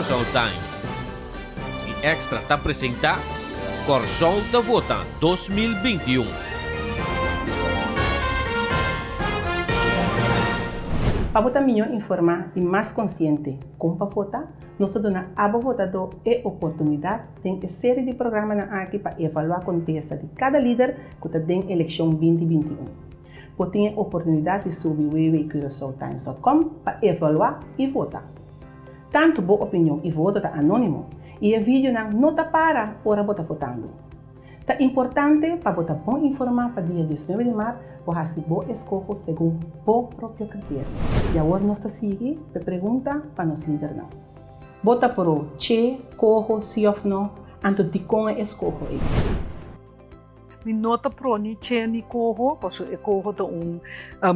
Curaçao Time i Extra ta presentá Kòrsou ta Vota 2021. Pa bo ta mihó informá i mas konsiente kon pa vota, nos ta duna abo votadó e oportunidat den e seri di programanan aki pa evaluá kontesta di kada lider ku ta den elekshon 2021. Bo tin e oportunidat di subi www.curaçaotimes.com pa evaluá i vota. Tantu bo opinion i voto ta anónimo i e videonan no ta para ora bo ta votando. Ta importante pa bo ta bon informá pa dia 19 di mart bo hasi bo eskoho segun bo propio kriterio. I awor nos ta sigui ku e pregunta pa nos lidernan. Bo ta pro che, koho, si òf no? Anto dikon e eskoho ei? Mi no ta pro ni che ni coho, pasobra e coho ta un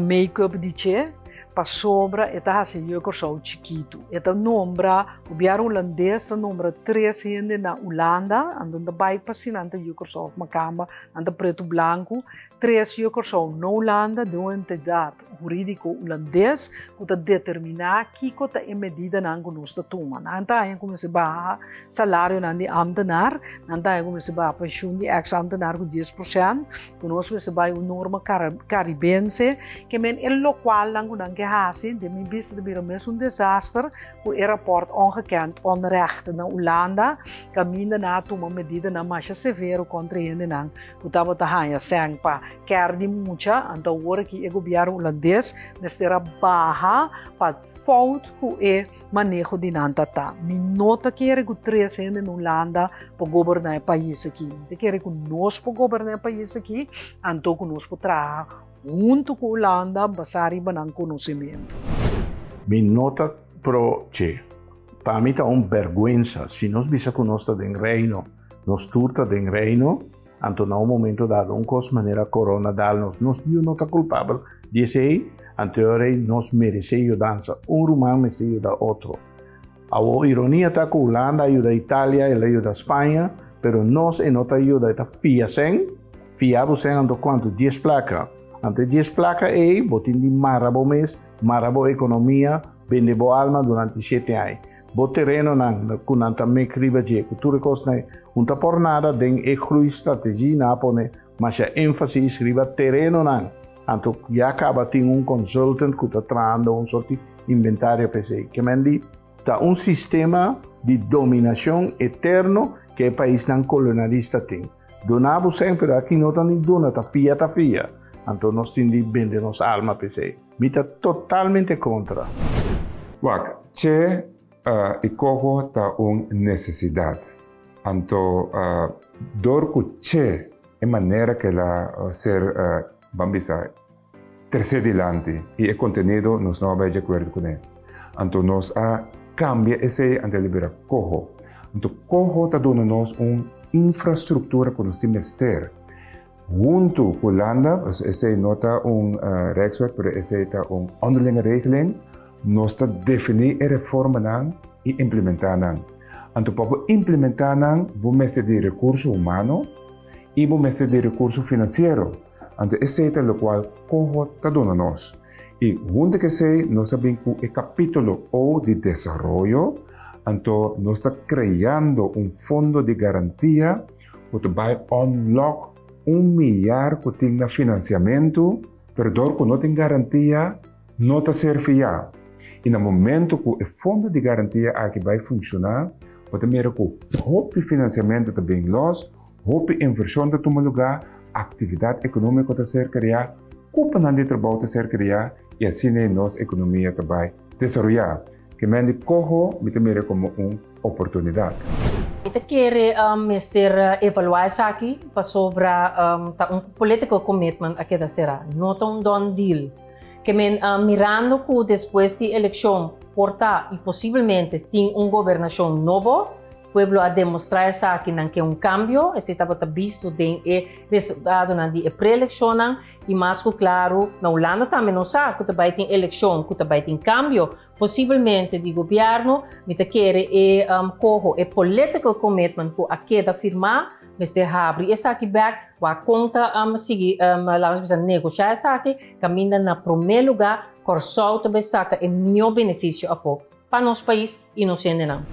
make-up di che, pasobra e ta hasi yu Kòrsou chikitu. E ta nombra, gobièrnu hulandes ta nombra tres hende na Hulanda, anto nan ta bai pa si nan ta yu Kòrsou òf makamba, nan ta pretu blanku, tres yu Kòrsou na Hulanda den un entidat hurídiko hulandes ku ta determiná kiko ta e medidanan ku nos ta tuma. Nan ta haña ku mester baha salarionan di ámtenar, nan ta haña ku mester baha penshun di èks-ámtenar ku 10%, ku nos mester bai un norma karibense, ke men e lokualnan ku nan ke hasi, den mi bista ta bira mes un desaster ku e rapòrt Ongekend Onrecht na Hulanda, kaminda nan a tuma medidanan masha severo kontra e hendenan ku tabata haña sèn pa kèr di mucha, anto awor aki e gobièrnu hulandes mester a baha pa fout ku e maneho di nan ta ta. Mi no ta kere ku tres hende na Hulanda por goberná e pais aki. Mi ta kere ku nos por goberná e pais aki, anto ku nos por traha huntu ku Hulanda basá riba nan konosementu. Mi no ta pro dje. Pa mi ta un bèrgwensa si nos bisa ku nos ta den Reino. Nos tur ta den Reino, anto na un momento dado un kos manera corona dal nos, nos niun no ta kulpabel di esei, anto e ora ei nos meresé yudansa, un ruman mester yuda otro. Awor ironia ta ku Hulanda a yuda Italia, el a yuda Spaña, pero nos e no ta yuda, e ta fia sèn, fia bo sèn anto kuantu? Dies plaka. Anto e dies plaka ei bo tin di mara bo mes, mara bo ekonomia, bende bo alma durante shete aña. Bo terenonan ku nan ta mek riba dje ku tur e kosnan ei un ta por nada den e groeistrategie nan a pone masha énfasis riba terenonan. Anto ya kaba tin un consultant ku ta trahando un sort di inventario pa esei. Ke men di ta un sistema di dominashon eterno ke e paisnan kolonialista tin. Duna bo sèn pero aki no ta ni duna ta fia ta fia. Anto nos tin di bende nos alma pa esei. Mi ta totalmente kontra. Wak, che i koho ta un nesesidat. Anto dor ku che e manera ku el a ser, ban bisa, tresé dilanti i e kontenido nos no a bai di akuerdo kuné. Anto nos a kambia esei anto el a bira koho. Anto koho ta duna nos un infrastruktura ku nos tin mester. Huntu ku Hulanda, pasobra esei no ta un Rijkswet, pero esei ta un onderlinge regeling, nos ta definí e reformanan i implementá nan. Anto pa bo implementá nan, bo mester di rekurso humano i bo mester di rekurso finansiero. Anto esei ta lokual Coho ta duna nos. I huntu ku esei nos a bin ku e kapítulo O di desaroyo, anto nos ta kreando un fondo di garantia, Ku ta bai unlock un milyar ku tin na finansiamentu, pero dor ku no tin garantia, no ta ser fiá. I na momentu ku e fondo di garantia aki bai funshoná, bo ta mira ku hopi finansiamentu ta bin lòs, hopi invershon ta tuma lugá, aktividat ekonómiko ta ser kreá, kuponan di trabou ta ser kreá i asina nos ekonomia ta bai desaroyá. Ke men di koho mi ta mira komo un oportunidat. Mi ta kere mester evaluá esaki pasobra ta un political commitment a keda será, no ta un done deal. Ke men mirando ku despues di elekshon por ta i posiblemente tin un gobernashon nobo, pueblo a demostrá esaki nan ke un kambio, esei tabata bisto den e resultadonan di e pre-elekshonnan i mas ku klaru na Hulanda tambe nos sa ku ta bai tin elekshon ku ta bai tin kambio. Posibelmente di gobièrnu, mi ta kere e koho e political commitment ku a keda firmá, mester habri esaki bèk, wak kon ta sigui laga nos bisa negoshá esaki, kaminda na promé lugá Kòrsou ta bai saka e mihó benefisio afó pa nos pais i nos hendenan.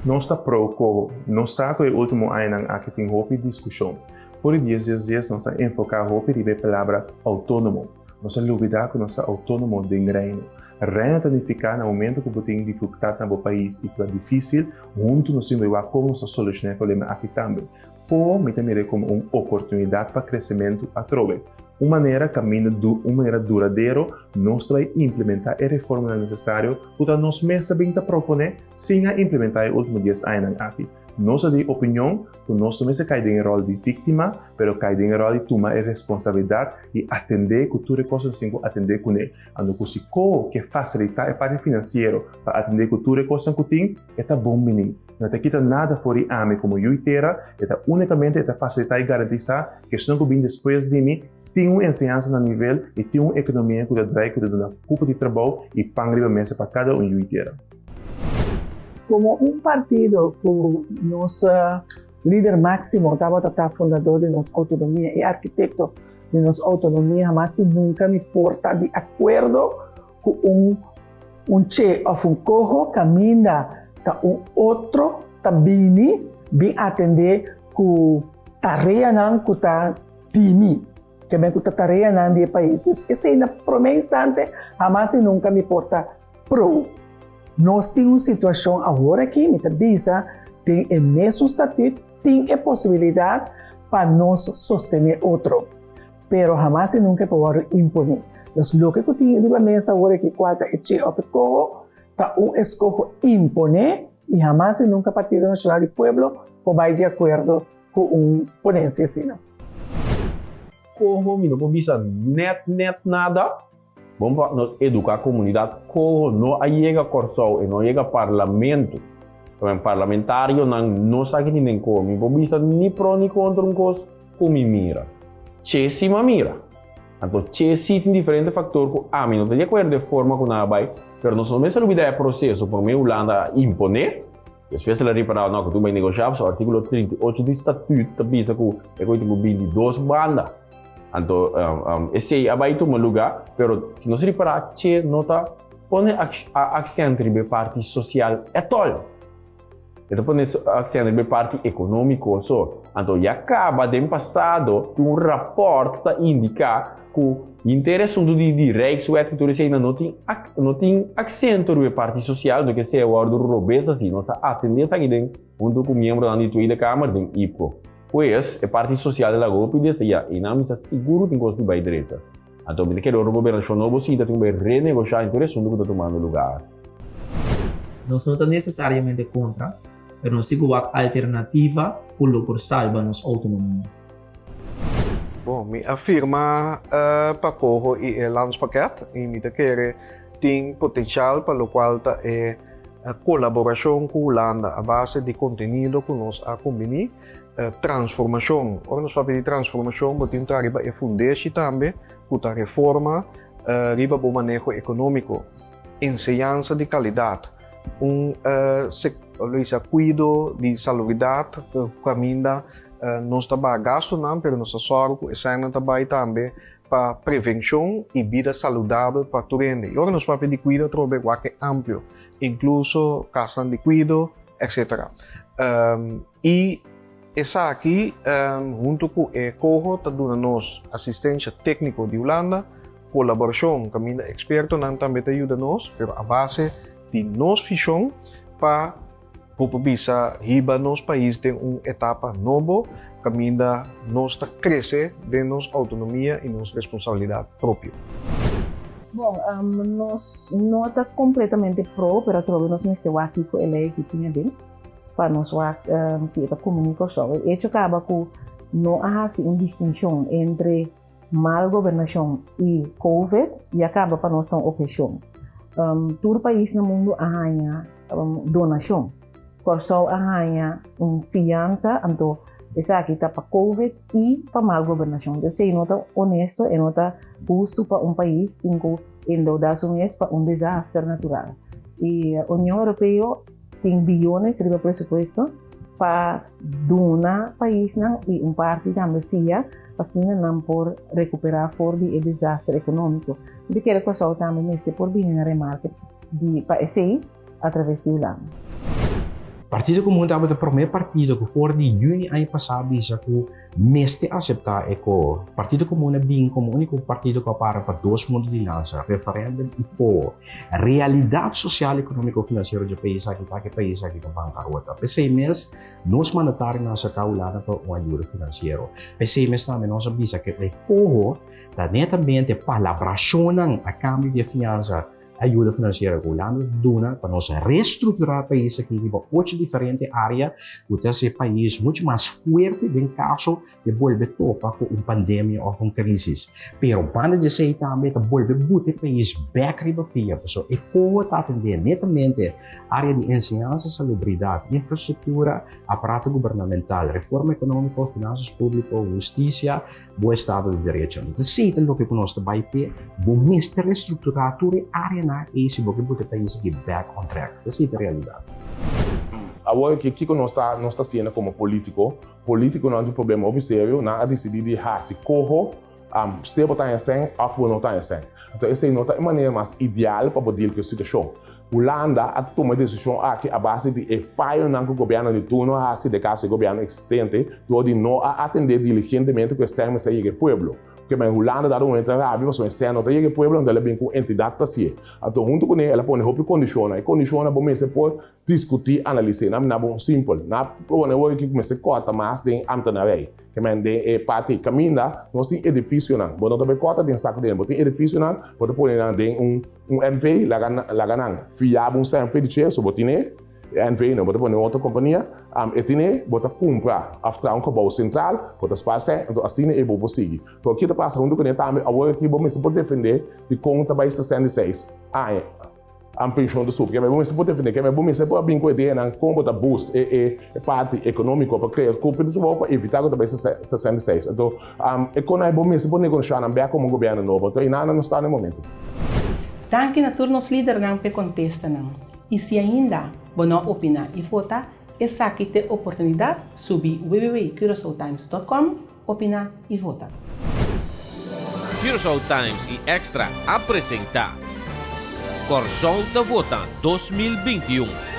Nos ta pro coho. Nos sa ku e último añanan aki tin hopi diskushon. For di dies dies dies nos ta enfoká hopi riba e palabra outónomo. Nos a lubidá ku nos ta outónomo den Reino. Reino ta nifiká na momento ku bo tin difikultat na bo pais i ku ta difísil, huntu nos tin bai wak kon nos ta solushoná e problema aki tambe. Coho mi ta mir'é komo un oportunidat pa kresementu atrobe. Un manera kaminda du un manera duradero nos ta bai implementá e reformanan nesesario ku ta nos mes ta bin ta proponé sin a implementá e último dies añanan aki. Nos a di opinion ku nos no mester kai den e ròl di víktima, pero kai den e ròl di tuma e responsabilidat i atendé ku tur e kos ku nos tin ku atendé kuné. Anto ku si Coho ke fasilitá e parti finansiero pa atendé ku tur e kosnan ku tin, e ta bon bini. No ta kita nada for di ami komo yu i tera, e ta únikamente e ta fasilitá i garantisá ku esnan ku bin despues di mi tin un enseñansa na nivel i tin un ekonomia ku ta drai ku ta duna kupo di trabou i pan riba mesa pa kada un yu i tera. Komo un partido ku nos lider máksimo tabata ta fundador di nos outonomia i arkitekto di nos outonomia hamas i nunka mi por ta di akuerdo ku un un che òf un koho kaminda ta un otro ta bini bin atendé ku tareanan ku ta di mi, ke men ku ta tareanan di e pais. Dus esei na promé instante hamas i nunka mi por ta pro. Nos tin un situashon awor aki, mi ta bisa, den e mesun statüt tin e posibilidat pa nos sostené otro. Pero hamas i nunka e por wòrdu imponé. Dus loke ku tin riba mesa awor aki kual ta e che òf e koho, ta un eskoho imponé i hamas i nunka Partido Nashonal di Pueblo por bai di akuerdo ku un ponensia asina. Koho mi no por bisa nèt nèt nada. Bon pa nos eduká komunidat koho no a yega Kòrsou e no a yega parlamento. Tamen parlamentarionan no sa ki tin den koho. Mi por bisa ni pro ni kontra un kos ku mi mira. Che si m'a mira. Anto che si tin diferente faktor ku ami no ta di akuerdo e forma ku nan a bai, pero nos no mester lubida e proseso promé Hulanda a imponé, despues el a ripará no ku tin bai negoshá pasobra artíkulo 38 di statüt ta bisa ku e koe tin ku bin di dos banda. Anto esei a bai tuma lugá, pero si nos ripará che no ta pone aksènt riba e parti sosial ètòl. E ta pone aksènt riba e parti ekonómiko so. Anto ya kaba den pasado tin un rapòrt ta indiká ku henter e asuntu di di Rijkswet ku tur eseinan no tin no tin aksento riba e parti sosial, anto kesei a wòrdu robes asi. Nos a atendé esaki den huntu ku miembronan di Tweede Kamer den IPCO. Pues, e parti sosial el a hopi desea i nan mester sigur tin kos di bai drecha. Anto mi ta kere ora gobernashon nobo sinta tin ku bai renegoshá en tur e asuntu ku ta tumando lugar. Nos no ta nesesariamente kontra, pero nos tin ku wak alternativa ku lo por salba nos outonomia. Bon, mi a firma pa coho i e landspakket i mi ta kere tin potencial pa locual ta e colaboracion cu Hulanda a base di contenido cu nos a cumbini. Transformacion, ora nos papia di transformacion bo tin ta riba e fundeshi tambe cu ta reforma riba bo maneho economico, enseñansa di calidad, un cuido di salubridad caminda Nos ta baha gastunan, pero nos ta sòru ku eseinan ta bai tambe pa prevenshon i bida saludabel pa tur hende. I ora nos papia di kuido atrobe wak e amplio, inkluso kasnan di kuido, etsetera. I esaki huntu ku e koho ta duna nos asistensha tékniko di Hulanda, kolaborashon kaminda ekspertonan tambe ta yuda nos, pero a base di nos vishon pa Bo por bisa hiba nos pais den un etapa nobo kaminda nos ta krese den nos outonomia i nos responsabilidat propio. Bon, nos no ta kompletamente pro, pero atrobe nos mester wak kiko e lei aki tin aden pa nos wak si e ta kumuni Kòrsou. E echo kaba ku no a hasi un distinshon entre mal gobernashon i Covid ya kaba pa nos ta un opheshon. Tur pais na mundu a haña donashon. Kòrsou a haña un fiansa, anto esaki ta pa Covid i pa mal gobernashon. Entonces esei no ta honesto, e no ta hustu pa un pais tin ku endeudá su mes pa un desaster natural. I Union Europeo tin biyones riba presupuesto pa duna paisnan i un parti tambe fia pa asina nan por rekuperá for di e desaster ekonómiko. Mi ta kere Kòrsou tambe mester por bini na remarke di pa esei atraves di Hulanda. Partido Komun tabata promé partido ku for di yüni aña pasá a bisa ku mester aseptá e koho. Partido Komun a bin komo úniko partido ku a para pa dos mundu di lansa, referèndum i koho. Realidat sosial, ekonómiko, finansiero dje pais aki ta ku e pais aki ta bankarota. P'esei mes nos mandatarionan a aserká Hulanda pa un ayuda finansiero. P'esei mes tambe nos a bisa ku e koho ta netamente palabrashonnan a kambio di e fiansa Ayuda finansiero ku Hulanda ta duna pa nos restrukturá e pais aki riba ocho diferente área ku ta hasi e pais muchu mas fuerte den kaso di bolbe topa ku un pandemia òf un krisis. Pero banda di esei tambe ta bolbe buta e pais bèk riba pia pasobra e koho ta atendé netamente área di enseñansa, salubridat, infrastruktura, aparato gubernamental, reforma ekonómiko, finansas públiko, hustisia, Bo estado di derecho. No ta esei ta loke ku nos ta bai p'e. Bo mester restrukturá tur e áreanan ei si bo ke buta e pais aki back on track. Esei ta realidat. Awor aki kiko nos ta nos ta hasiendo komo polítiko? Polítikonan tin problema hopi serio, nan a disidí di hasi koho, sea bo ta haña sèn òf bo no ta haña sèn. Anto esei no ta e manera mas ideal pa bo deal ku e situashon. Hulanda a tuma e desishon aki a base di e fayonan ku gobièrnu di turno a hasi, den kaso e gobièrnu eksistente, dor di no a atendé diligentemente ku e sèn mester a yega e pueblo. Ke men Hulanda dado momento a rabia pasobra e sèn no ta yega e pueblo, anto el a bin ku un entidat pa hasié. Anto huntu kuné el a pone hopi kondishonnan. E kondishonnan bo mester por Diskutí, analis'é. Nan na bon simpel. Na pone word ki mester kòrta mas den ambtenarij. Ke men den e parti kaminda nos tin edifisionan. Bo no ta bai kòrta den saku den. Bo tin edifisionan, bo ta pone nan den un un NV, laga laga nan fia bo un sènfe di che, so bo tin e NV no, bo ta pone un otro kompania, e tin e, bo ta kumpra òf traha un gebou sentral, bo ta spar sèn, anto asina e bo por sigui. Pero ki ta pasa huntu kuné tambe awor aki bo mester por defendé dikon ta bai 66 aña. An penshon ta subi. Keme bo mester por defende, keme bo mester por a bin ku ideanan kon bo ta boost e e e parti ekonómiko pa krea kupo di trabou pa evitá ku ta bai 66. Anto e kon ai bo mester por negoshá nan bèk komo gobièrnu nobo. Anto einan nos ta na e momento. Danki na tur nos lidernan p'e kontestanan. I si ainda bo no a opiná i vota, esaki t'e oportunidat, subi www.curaçaotimes.com, opiná i vota. Curaçao Times i Extra a presentá Kòrsou ta vota 2021.